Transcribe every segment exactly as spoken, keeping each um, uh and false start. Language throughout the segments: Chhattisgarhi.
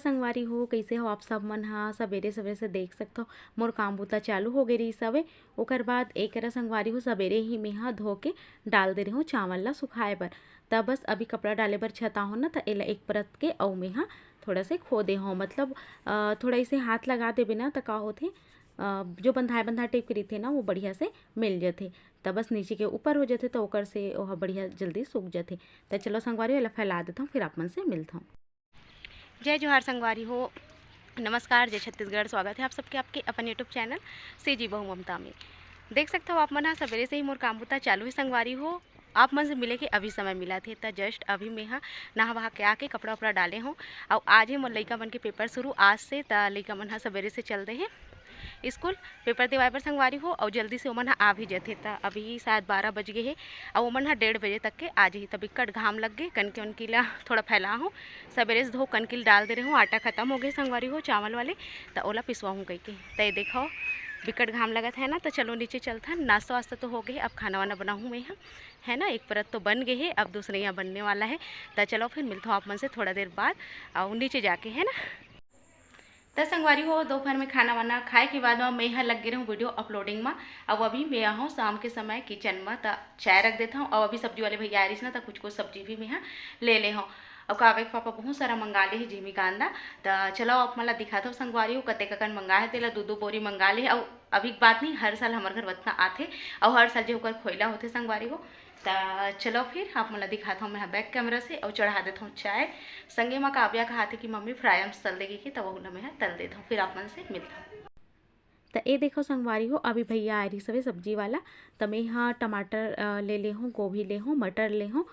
संगवारी हो, कइसे हो आप सब मन ह? सबेरे-सबेरे से देख सकथव, मोर काम बूता चालू हो गे रिहिस हवे। ओकर बाद एकरा संगवारी हो, सबेरे ही मेंहा धो के डाल दे रेहेंव चावल ला सुखाए बर। त बस अभी कपड़ा डाले बर छताहूँ ना, त एला एक परत के अउ मेंहा थोड़ा से खो दे हव, मतलब, अ, थोड़ा इसे हाथ लगा देबे ना, त का होथे, अ, जो बंधाए-बंधाए type के रहिथे ना, वो बढ़िया से मिल जथे। त बस नीचे के ऊपर हो जथे, त ओकर से ओहा बढ़िया जल्दी सूख जथे। त चलो संगवारी हो, एला फैला देथव, फिर आप मन से मिलथव। जय जोहार संगवारी हो, नमस्कार, जय छत्तीसगढ़। स्वागत है आप सबके आपके अपन YouTube channel CG बहू ममता में। देख सकथव आप मन ह सबेरे से ही मोर काम बूता चालू है संगवारी हो। आप मन से मिले के अभी समय मिलत हे, त just अभी मेंहा नहा वहा के आके कपड़ा उपड़ा डाले हव। अउ आज ही मोर लइका मन के paper शुरू आज से, त लइका मन ह सबेरे से चल दे हे स्कूल paper देवाए बर संगवारी हो, अउ जल्दी से ओमन ह आ भी जथे। त अभी शायद बारह बज गे हे, अउ ओमन ह डेढ़ बजे तक के आ जही। त बिक्कट घाम लग गे, कनके उनकी ला थोड़ा फैला हूँ। सबेरे से धो कनकी ल डाल दे रहे हूँ, आटा खत्म हो गे संगवारी हो चावल वाले, त ओला पिसवा हूँ कहिके। त ये देखो, बिक्कट घाम लगत है ना, त चलो नीचे चलथन। नाश्ता वास्ता तो हो गे, अब खाना वाना बनाहूँ मैं ह, है ना। एक परत तो बन गे हे, अब दूसरे यहाँ बनने वाला है। त चलो फिर मिलथव आप मन से थोड़ा देर बाद, अउ नीचे जाके, है ना। त संगवारी हो, दोपहर में खाना वाना खाए के बाद म मैं ह लग गे रहूँ video uploading म। अब अभी मैं आहूँ शाम के समय kitchen म, त चाय रख देथव। अउ अभी सब्जी वाले भैया आए रहिस ना, त कुछ कुछ सब्जी भी मैं ह ले ले हव। अउ काव्य के पापा बहुत सारा मंगा ले हे जिमी कांदा। त चलो आप मन ला दिखाथव संगवारी हो, कतेक अकन मंगा हे, तेला दू दू बोरी मंगा ले हे। अउ अभी के बात नहीं, हर साल हमर घर वतना आथे, अउ हर साल जे ओकर खोइला होथे संगवारी हो। त चलो फिर आप मन ला दिखाथव मैं ह back camera से, अउ चढ़ा देथव चाय। संगे म काव्या कहाथे कि मम्मी fry arms तल दे कहिके, त वहू ला मैं ह तल देथव, फिर आप मन से मिलथव। त ए देखो संगवारी हो, अभी भैया आए रहिस हवे सब्जी वाला, त मैं ह टमाटर, अ, ले ले हूँ, गोभी ले हूँ, मटर ले हूँ,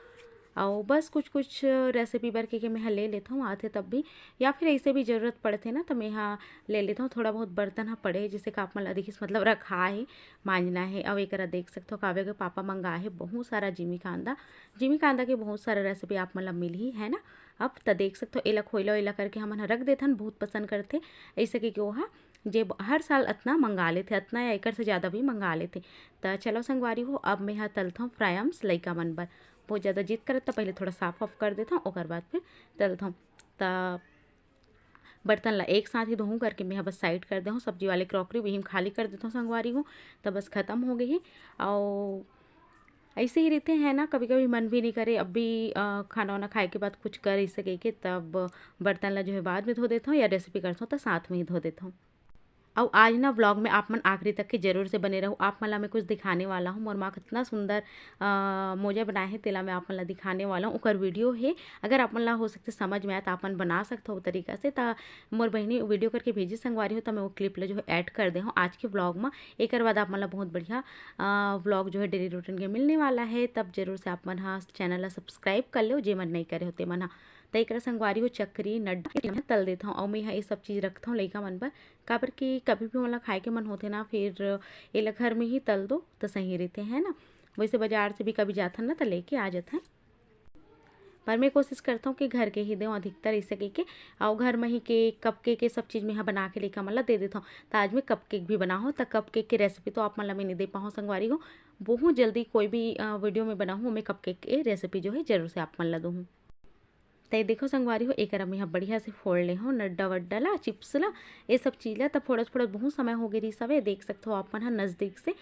अउ बस कुछ कुछ recipe बर के, के मैं ह ले लेथव, आथे तब भी, या फिर ऐसे भी जरूरत पड़थे ना, त मैं ह ले लेथव। थोड़ा बहुत बर्तन ह पड़े हे, जैसे कि आप मन ला दिखिस, मतलब रखा हे, मांजना हे। अउ एकरा देख सकथव, काव्य के पापा मंगा हे बहुत सारा जिमी कांदा। जिमी कांदा के बहुत सारा recipe आप मन ला मिलही, है ना। अब त देख सकथव, एला खोइला ओइला करके हमन ह रख देथन, बहुत पसंद करथे ऐसे, कि ओहा जे ब-, हर साल अतना मंगा लेथे, अतना या एकर से ज़्यादा भी मंगा लेथे। त चलो संगवारी हो, अब मैं ह तलथव fry arms लइका मन बर। बहुत ज़्यादा जिद करत, त पहले थोड़ा साफ वाफ कर देथव, ओकर बाद फिर तलथव। त बर्तन ला एक साथ ही धोहूँ करके मैं ह बस side कर देहूँ। सब्जी वाले crockery भी हम खाली कर देथव संगवारी हो, त बस खत्म हो गई हे। अउ ऐसे ही रहिथे, है ना, कभी-कभी मन भी नहीं करे, अब भी, अ, खाना वाना खाए के बाद कुछ कर ऐसे कहिके, तब बर्तन ला जो है बाद में धो देथव या recipe करथव त साथ में ही धो देथव। अउ आज ना vlog में आप मन आखिरी तक के जरूर से बने रहू। आप मन ला मैं कुछ दिखाने वाला हूँ। मोर माँ कितना सुंदर, अ, मोजा बनाए हे, तेला मैं आप मन ला दिखाने वाला हूँ। ओकर video हे, अगर आप मन ला हो सकथे समझ में आए त आप मन बना सकथव ओ तरीका से। त मोर बहिनी video करके भेजी संगवारी हो, त मैं वो clip ला जो है add कर दे हूँ आज के vlog में। एकर बाद आप मन ला बहुत बढ़िया, अ, vlog जो है daily routine के मिलने वाला है, तब जरूर से आप मन ह channel ला subscribe कर लेव, जे मन नहीं करे हो ते मन ह। त एकरा संगवारी हो चकरी, नड्डा तल देथव, अउ मैं ह ये सब चीज़ रखथव लइका मन बर, काबर कि कभी भी मोला खाए के मन होथे ना, फिर एला घर में ही तल दो त सही रहिथे, है ना। वैसे बाजार से भी कभी जाथन ना, त लेके आ जाथन। पर मैं कोशिश करथव कि घर के ही देव अधिकतर, ऐसे कहिके। अउ घर में ही cake, cupcake, ये सब चीज़ मैं ह बना के लइका मन ला दे देथव। त आज मैं cupcake भी बनाहूँ, त cupcake के recipe तो आप मन ला मैं नहीं दे पाहूँ संगवारी हो। बहुत जल्दी कोई भी, अ, video में बनाहूँ, मैं cupcake के recipe जो है जरूर से आप मन ला दूहूँ। त ये देखो संगवारी हो, एकरा मैं ह बढ़िया से फोड़ ले हूँ नड्डा वड्डा ला, chips ला, ये सब चीज़ ला। त फोड़त फोड़त बहुत समय हो गे रिहिस हवे, देख सकथव आप मन ह नजदीक से।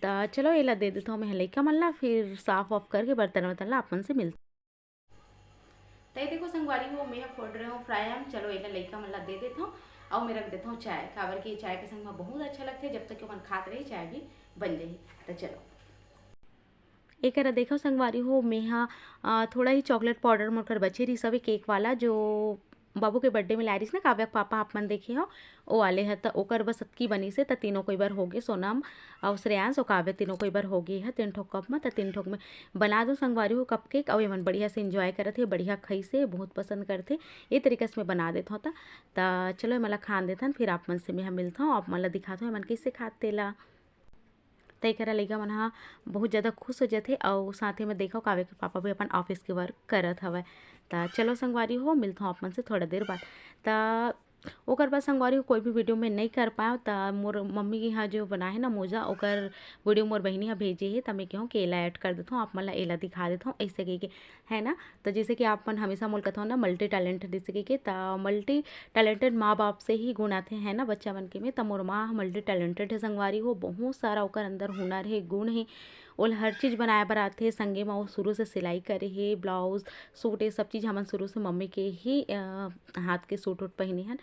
त चलो एला दे देथव मैं ह लइका मन ला, फिर साफ वाफ करके बर्तन वर्तन ला आप मन से मिलथव। त ये देखो संगवारी हो, मैं ह फोड़ रहे हूँ fry arm। चलो एला लइका मन ला दे देथव, अउ मैं रख देथव चाय, काबर कि चाय के संग में बहुत अच्छा लगथे, जब तक कि ओमन खात रही चाय भी बन जाही। त चलो एकरा देखो संगवारी हो, मैं ह, अ, थोड़ा ही chocolate powder मोर कर बचे रिहिस हवे cake वाला, जो बाबू के birthday में लाए रिहिस ना काव्या के पापा, आप मन देखे हो, ओ वाले ह। त ओकर बस अतकी बनिस हे, त तीनों कोई बर होगे, सोनम अउ श्रेयांश अउ काव्य तीनों कोई बर होगे ह तीन ठोक cup म। त तीन ठोक में बना दो संगवारी हो cupcake, अउ एमन बढ़िया से enjoy करत हे, बढ़िया खइस हे, बहुत पसंद करथे। ये तरीका से मैं बना देथव। त, त चलो एमन ला खान देथन, फिर आप मन से मैं ह मिलथव, आप मन ला दिखाथव एमन कइसे खात तेला। त एकरा लइका मन ह बहुत ज़्यादा खुश हो जथे, अउ साथे में देखो काव्य के पापा भी अपन office के work करत हवय। त चलो संगवारी हो, मिलथव आप मन से थोड़ा देर बाद। त ओकर बाद संगवारी हो कोई भी वीडियो में नहीं कर पाएव, त मोर मम्मी के यहाँ जो बनाए हे ना मोजा, ओकर वीडियो मोर बहिनी ह भेजे हे, त मैं कहूँ कि एला ऐड कर देथों, आप मन ला एला दिखा देथों, ऐसे कह के, है ना। तो जैसे कि आप मन हमेशा मोल कथो ना मल्टी टैलेंटेड, जैसे कह के, त मल्टी टैलेंटेड माँ बाप से ही गुण आथे, है ना, बच्चा मन के में। त मोर माँ मल्टी टैलेंटेड है संगवारी हो, बहुत सारा ओकर अंदर हुनर है, गुण है। ओला हर चीज़ बनाए बर आथे। संगे म वो शुरू से सिलाई करे हे, ब्लाउज, सूट, ये सब चीज़ हमन शुरू से मम्मी के ही अ, हाथ के सूट उट पहिने हन।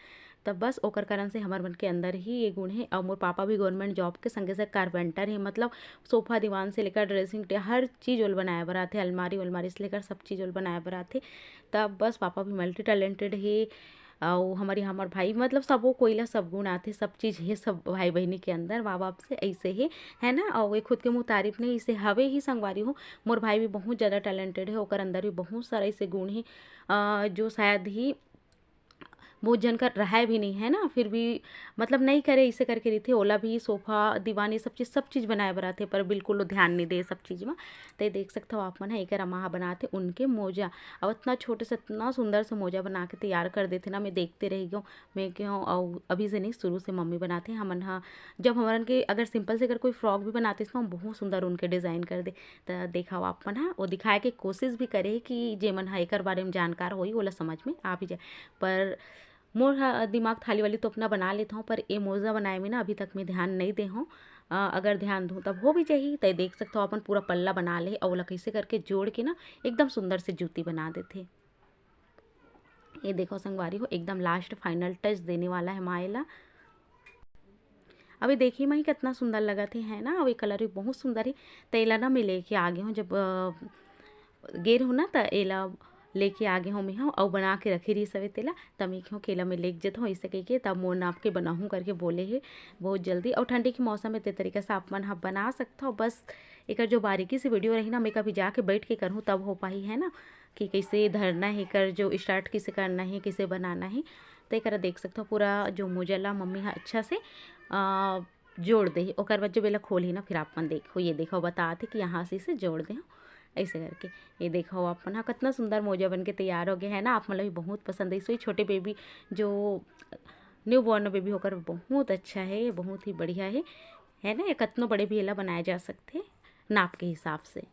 तब बस ओकर कारण से हमर मन के अंदर ही ये गुण है। और मोर पापा भी गवर्नमेंट जॉब के संगे से कारपेंटर है, मतलब सोफा दीवान से लेकर ड्रेसिंग टे-, हर चीज़ ओल बनाए बर आथे, अलमारी वलमारी से लेकर सब चीज़ ओल बनाए बर आथे। तब बस पापा भी मल्टी टैलेंटेड है। और हमारे हमर भाई, मतलब सबो कोई ला सब गुण आथे, सब चीज़ है सब भाई बहिनी के अंदर, माँ बाप से ऐसे है, है ना। और ये खुद के मुँह तारीफ नहीं, इसे हवे ही संगवारी हो। मोर भाई भी बहुत ज़्यादा टैलेंटेड है, ओकर अंदर भी बहुत सारा ऐसे गुण है अ, जो शायद ही बहुत जन कर रहाय भी नहीं है ना, फिर भी मतलब नहीं करे, इसे करके रहिथे। ओला भी सोफा दीवान ये सब चीज़, सब चीज़ बनाए बर आथे, पर बिल्कुल वो ध्यान नहीं दे सब चीज़ में। ते देख सकथो आप मन है, एकर अम्मा ह बनाथे उनके मोजा। अब इतना छोटे से इतना सुंदर से मोजा बना के तैयार कर देथे ना, मैं देखते रह गई। मैं कहूँ, अउ अभी से नहीं, शुरू से मम्मी बनाथे। हमन ह जब हमरन के अगर सिंपल से अगर कोई फ्रॉक भी बनाते ना, बहुत सुंदर उनके डिज़ाइन कर दे। त देखाओ आप मन ह, वो दिखाए के कोशिश भी करे कि जे मन ह एकर बारे में जानकार होई, ओला समझ में आ भी जाए। पर मोर ह दिमाग थाली वाली तो अपना बना लेत हूँ, पर ए मोजा बनाए में ना अभी तक मैं ध्यान नहीं दे हूँ। अ, अगर ध्यान दूँ तब हो भी जाही। त देख सकत हो अपन पूरा पल्ला बना ले, अउ ओला कैसे करके जोड़ के ना एकदम सुंदर से जूती बना देथे। ये देखो संगवारी हो, एकदम लास्ट फाइनल टच देने वाला है माँ एला। अभी देखी मही कितना सुंदर लगत है, है ना? अभी कलर भी बहुत सुंदर है। त एला ना मैं लेके आ गई हूँ, जब अ, गे रहूँ ना, त एला लेके आ गई हूँ मैं हूँ, अउ बना के रखी रही सवे तेला। त मैं कहूँ कि एला मैं लेके जत हूँ, ऐसे कह के तब मोर नाप के बनाहूँ करके बोले है बहुत जल्दी। और ठंडी के मौसम में ते तरीका से आप मन ह बना सकत हो। बस एकर जो बारीकी से वीडियो रही ना, मैं कभी जाके बैठ के करूँ तब हो पाही, है ना, कि कैसे धरना है, एकर जो स्टार्ट कैसे करना है, कैसे बनाना है। तो एक देख सकते हो पूरा जो मोजा ला मम्मी ह अच्छा से अ, जोड़ दे, ओकर बाद जब एला खोलही ना, फिर आप मन देखो, ये देखो, बतात हे कि यहाँ से इसे जोड़ दे, ऐसे करके। ये देखो आप मन ह, कितना सुंदर मोजा बन के तैयार हो गया है ना। आप मन ला भी बहुत पसंद आई। सो ये छोटे बेबी जो न्यू बॉर्न बेबी होकर बहुत अच्छा है, बहुत ही बढ़िया है, है ना। ये कतनो बड़े भी एला बनाया जा सकते नाप के हिसाब से।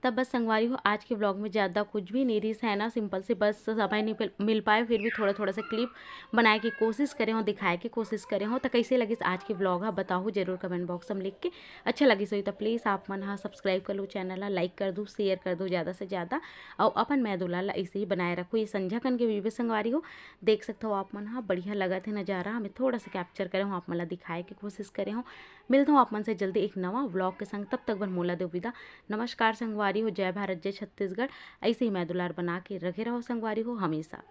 तब बस संगवारी हो, आज के व्लॉग में ज़्यादा कुछ भी नहीं रहिस है ना, सिंपल से बस समय नहीं मिल- मिल पाए, फिर भी थोड़ा थोड़ा सा क्लिप बनाए के कोशिश करे हो, दिखाए के कोशिश करे हो। तो कैसे लगिस आज के व्लॉग ह, बताओ जरूर कमेंट बॉक्स में लिख के। अच्छा लगिस होई तो प्लीज़ आप मन ह सब्सक्राइब कर लो चैनल ला, लाइक कर दो, शेयर कर दो ज़्यादा से ज़्यादा, और अपन मैं दुलाल ला ऐसे ही बनाए रखो। ये संझा कन के वीडियो संगवारी हो, देख सकते हो आप मन ह, बढ़िया लगत है नज़ारा। हमें थोड़ा सा कैप्चर करे हो, आप मन ला दिखाए के कोशिश करे हो। मिलता हूँ आप मन से जल्दी एक नवा व्लॉग के संग, तब तक बर मोला दो विदा। नमस्कार संगवारी हो, जय भारत, जय छत्तीसगढ़। ऐसे ही मैं दुलार बना के रखे रहो संगवारी हो हमेशा।